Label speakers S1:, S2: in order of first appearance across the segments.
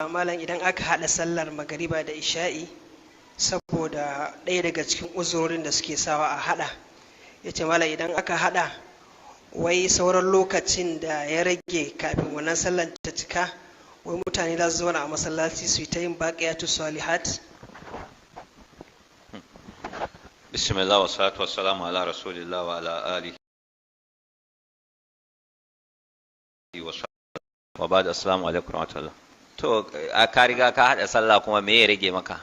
S1: Malam, idan aka haɗa sallar magariba da isha'i saboda ɗaya daga cikin uzurorin da suke sawa a haɗa, ya ce malam, idan aka haɗa, wai sauran lokacin da ya rage kafin wannan sallar ta cika, wai mutane za su zauna a masallaci su yi ta yin baƙiyatu salihat?
S2: Bismillah wa salatu wa salamu ala rasulillah wa ala alihi wa wa ba'd. Assalamu alaikum wa rahmatullah. To, a ka riga ka hada sallah, kuma me ya rage maka?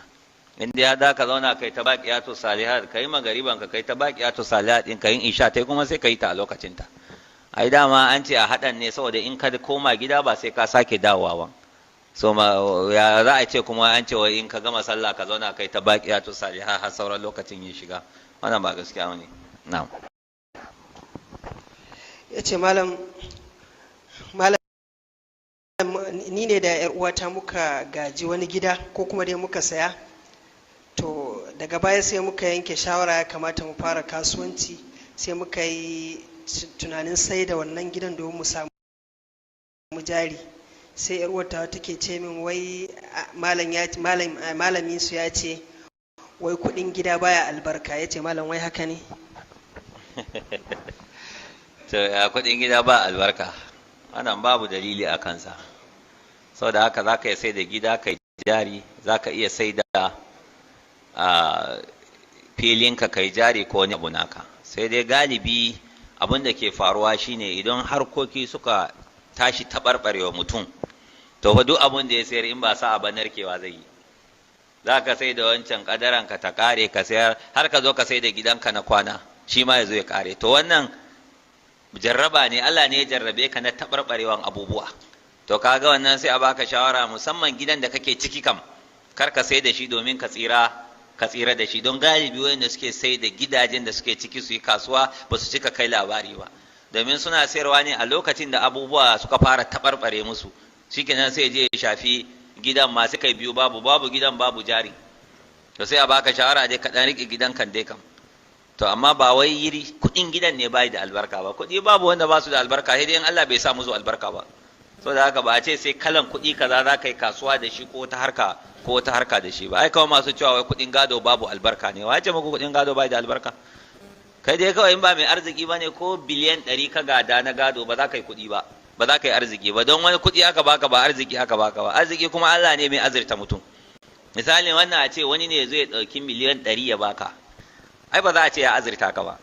S2: In dai da ka zauna kai ta baqiyatu salihat, kai magariban ka, kai ta baqiyatu salihat din, kai isha tai kuma sai kai ta a lokacin ta. Ai dama an ce a hadan ne saboda in ka koma gida ba sai ka sake dawowa ba. So ma ya za a ce kuma an ce wai in ka gama sallah ka zauna kai ta baqiyatu salihat har sauran lokacin ya shiga? Wannan ba gaskiya bane. Na'am.
S1: Ya ce malam, malam, ni ne da yar uwata muka gaji wani gida, ko kuma dai muka saya. To, daga baya sai muka yanke shawara ya kamata mu fara kasuwanci, sai muka yi tunanin sai da wannan gidan domin mu samu jari. Sai yar uwata take ce min wai malam ya malam malamin su ya ce wai kudin gida baya albarka. Ya ce malam, wai haka ne?
S2: To, ya kudin gida ba albarka? Wannan babu dalili a kansa. Saboda haka za ka iya sai da gida kai jari, za ka iya sai da filinka kai jari ko wani abu naka. Sai dai galibi abin da ke faruwa shine idan harkoki suka tashi taɓarɓarewa mutum, to fa duk abin da ya sayar, in ba sa'a ba, narkewa zai yi. Za ka sai da wancan kadaran ka ta kare, ka sayar, har ka zo ka sai da gidanka na kwana, shi ma ya zo ya kare. To, wannan jarraba ne, Allah ne ya jarrabe ka na taɓarɓarewan abubuwa. To, kaga wannan sai a baka shawara, musamman gidan da kake ciki kam, kar ka sai da shi domin ka tsira da shi. Don galibi wanda suke sai da gidajen da suke ciki su yi kasuwa ba su cika kai labari ba, domin suna sayarwa ne a lokacin da abubuwa suka fara taɓarɓare musu. Shikenan, sai je ya shafi gidan ma, kai biyu babu, babu gidan, babu jari. To, sai a baka shawara dai ka dan rike gidan kan dai kam. To, amma ba wai yiri kuɗin gidan ne bai da albarka ba. Kuɗi babu wanda ba su da albarka, sai dai in Allah bai sa musu albarka ba. Saboda haka ba a ce sai kalan kuɗi kaza za ka yi kasuwa da shi ko ta harka da shi ba. Ai kawai masu cewa wai kuɗin gado babu albarka ne, wa ce muku kuɗin gado bai da albarka? Kai dai kawai in ba mai arziki ba ne, ko biliyan 100 ka gada na gado, ba za ka yi kuɗi ba, ba za ka yi arziki ba. Don wani kuɗi aka baka, ba arziki aka baka ba. Arziki kuma Allah ne mai azurta mutum. Misalin wannan, a ce wani ne zai ɗauki miliyan 100 ya baka, ai ba za a ce ya azurta ka ba,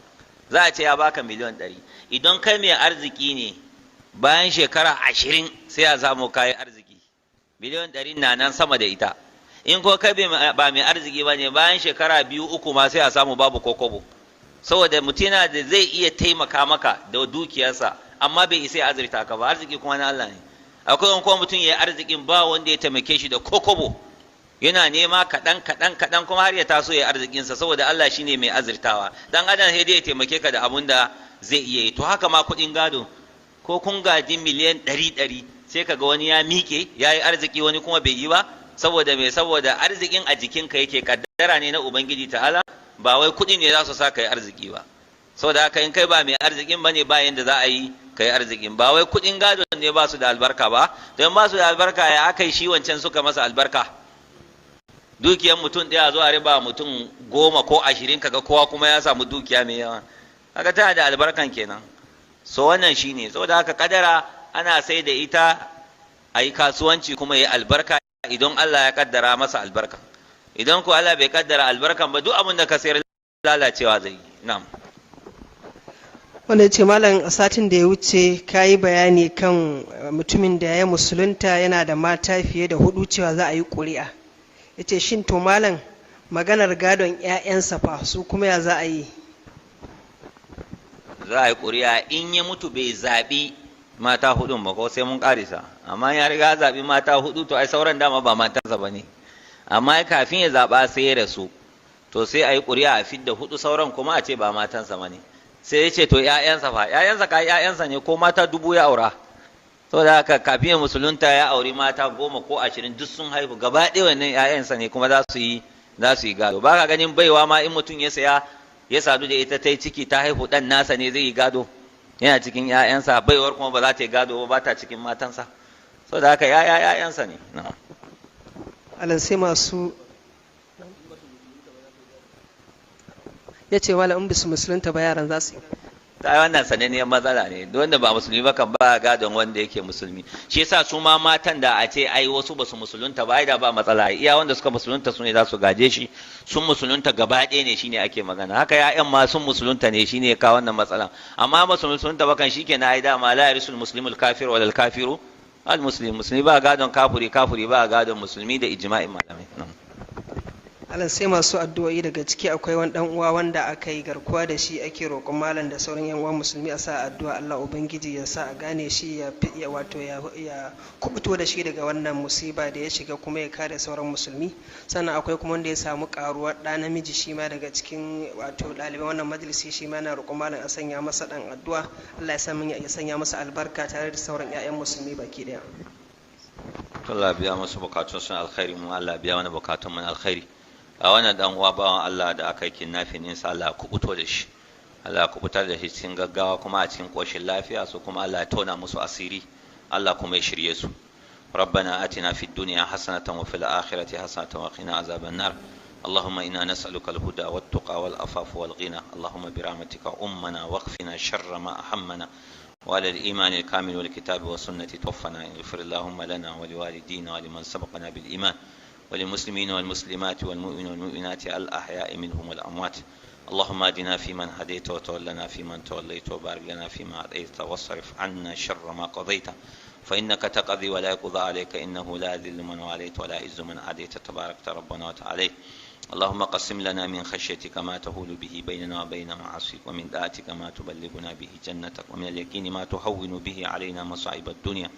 S2: za a ce ya baka miliyan 100. Idan kai mai arziki ne, bayan shekara 20 sai a samu kayi arziki, miliyan 100 na nan sama da ita. In ko kai ba mai arziki ba ne, bayan shekara 2, 3 ma sai a samu babu kokobo. Saboda mutum yana da zai iya taimaka maka da dukiyarsa, amma bai isa ya azurta ka ba. Arziki kuma na Allah ne. Akwai wani kuma mutum ya yi arzikin, ba wanda ya taimake shi da kokobo, yana nema kaɗan kaɗan kaɗan kuma har ya taso ya arzikinsa, saboda Allah shine mai azurtawa. Dan adam sai dai ya taimake ka da abun da zai iya yi. To, haka ma kuɗin gado, ko kun gaji miliyan 100 100, sai kaga wani ya miƙe ya yi arziki, wani kuma bai yi ba. Saboda me? Saboda arzikin a jikinka yake, kaddara ne na Ubangiji ta'ala, ba wai kuɗi ne za su sa ka yi arziki ba. Saboda haka in kai ba mai arzikin ba ne, ba yanda za a yi ka yi arzikin. Ba wai kuɗin gado ne ba su da albarka ba. Don ba su da albarka, ya aka yi shi wancan suka masa albarka? Dukiyar mutum ɗaya zo a riba mutum 10 ko 20, kaga kowa kuma ya samu dukiya mai yawa, kaga tana da albarkan kenan. So wannan shine. Saboda haka kadara ana sai da ita a yi kasuwanci kuma ya albarka, idan Allah ya kaddara masa albarka. Idan ko Allah bai kaddara albarkan ba, duk abin da ka sayar lalacewa zai yi. Na'am.
S1: Wanda ya ce malam, a satin da ya wuce ka yi bayani kan mutumin da ya musulunta yana da mata fiye da hudu, cewa za a yi ƙuri'a. Ya ce shin to malam, maganar gadon 'ya'yansa fa, su kuma ya za a yi?
S2: Za a yi ƙuri'a in ya mutu bai zaɓi mata hudun ba, ko sai mun ƙarisa. Amma ya riga zaɓi mata hudu, to ai sauran dama ba matansa ba ne. Amma kafin ya zaɓa sai ya rasu, to sai a yi ƙuri'a a fidda hudu, sauran kuma a ce ba matansa ba ne. Sai ya ce to ‘ya'yansa fa? ‘Ya'yansa ka ‘ya'yansa ne, ko mata 1000 ya aura. Saboda haka kafin ya musulunta ya auri mata 10 ko 20, duk sun haihu, gaba ɗaya wannan ‘ya'yansa ne, kuma za su yi gado. Ba ka ganin baiwa ma, in mutum ya saya ya sadu da ita, ta yi ciki, ta haihu, ɗan nasa ne, zai yi gado, yana cikin ‘ya'yansa. Baiwar kuma ba za ta yi gado ba, ba ta cikin matansa. Saboda haka ‘ya'ya ‘ya'yansa ne.
S1: Alan sai masu ya ce wala in bisu musulunta ba yaran za su yi.
S2: Ta wannan sananniyar matsala ne, duk wanda ba musulmi ba kan ba gadon wanda yake musulmi. Shi yasa su ma matan da a ce ai wasu ba su musulunta ba, ai da ba matsala, iya wanda suka musulunta su ne za su gaje shi. Sun musulunta gaba ɗaya ne shine ake magana. Haka ya'yan ma sun musulunta ne shine ka wannan matsala. Amma ba su musulunta ba kan shikenan, ai dama la yarisul muslimul kafir wal kafiru al muslim, musulmi ba gadon kafuri, kafuri ba gadon musulmi, da ijma'in malamai.
S1: Alan sai masu addu'o'i, daga ciki akwai wani dan uwa wanda aka yi garkuwa da shi, ake roƙon malam da sauran yan uwa musulmi a sa addu'a Allah ubangiji ya sa a gane shi, ya wato ya kubuto da shi daga wannan musiba da ya shiga, kuma ya kare sauran musulmi. Sannan akwai kuma wanda ya samu karuwar ɗa namiji, shi ma daga cikin wato ɗaliban wannan majalisi, shi ma na roƙon malam a sanya masa ɗan addu'a, Allah ya sanya masa albarka tare da sauran 'ya'yan musulmi baki ɗaya.
S2: Allah biya musu bukatun sun alkhairi, mu Allah biya mana bukatun mun alkhairi. A wannan dan uwa bawan Allah da aka yi kidnapping din sa, Allah kubuto da shi, Allah kubutar da shi cikin gaggawa kuma a cikin koshin lafiya su, kuma Allah ya tona musu asiri, Allah kuma ya shirye su. ربنا آتنا في الدنيا حسنة وفي الآخرة حسنة وقنا عذاب النار. اللهم إنا نسألك الهدى والتقى والعفاف والغنى. اللهم برحمتك أمنا واكفنا شر ما أهمنا، وعلى الإيمان الكامل والكتاب والسنة توفنا. اغفر اللهم لنا ولوالدينا ولمن سبقنا بالإيمان وللمسلمين والمسلمات والمؤمنين والمؤمنات الأحياء منهم والأموات. اللهم اهدنا فيمن هديت، وتولنا فيمن توليت، وبارك لنا فيما أعطيت، واصرف عنا شر ما قضيت، فإنك تقضي ولا يقضى عليك، إنه لا يذل من واليت ولا يعز من عاديت، تباركت ربنا وتعاليت. اللهم قسم لنا من خشيتك ما تهول به بيننا وبين معاصيك، ومن طاعتك ما تبلغنا به جنتك، ومن اليقين ما تهون به علينا مصائب الدنيا.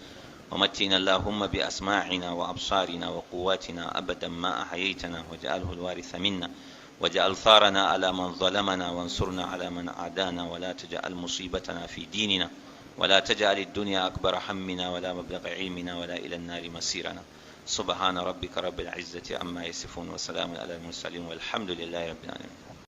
S2: ومتنا اللهم بأسماعنا وأبصارنا وقواتنا أبدا ما أحييتنا، واجعله الوارث منا، واجعل ثارنا على من ظلمنا، وانصرنا على من عادانا، ولا تجعل مصيبتنا في ديننا، ولا تجعل الدنيا أكبر همنا ولا مبلغ علمنا، ولا إلى النار مصيرنا. سبحان ربك رب العزة عما يصفون، وسلام على المرسلين، والحمد لله رب العالمين.